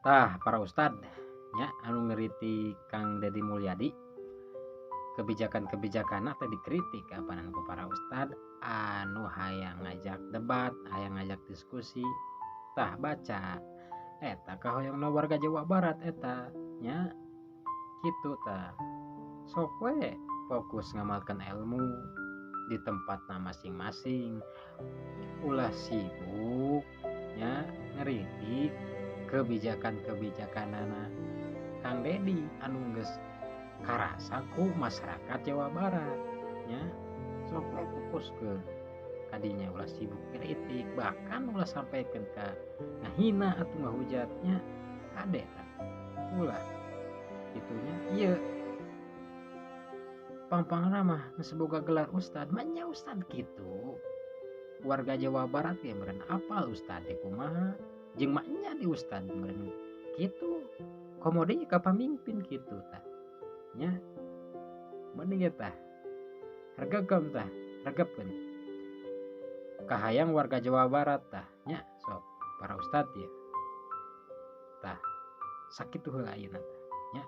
Tah, para ustad nya anu ngeritik Kang Dedi Mulyadi, kebijakan-kebijakan teh dikritik apanan ku para ustad anu hayang ngajak debat, hayang ngajak diskusi. Tah, baca eta kahoyongna warga Jawa Barat eta nya kitu. Tah, sok we fokus ngamalkan ilmu di tempatna masing-masing, ulah sibuk nya ngeritik kebijakan-kebijakanana Kang Dedi anu geus karasa ku masyarakat Jawa Barat nya. Sok we fokus ke kadinya, ulah sibuk kritik, bahkan ulah sampaikan ka ngahina atau ngahujatnya. Kade tah, ulah itunya. Iya, pang-pangna mah geus boga gelar ustad mah nya, ustad kitu. Warga Jawa Barat ge meureun apal ustad teh kumaha jeung maknya di ustad meureun kitu, komo deui ka pamimpin kitu tah nya. Mending ge tah regegem, tah regepkeun kahayang warga Jawa Barat tah nya. Sok para ustad ya, tah, sakitu heula ayeuna tah nya.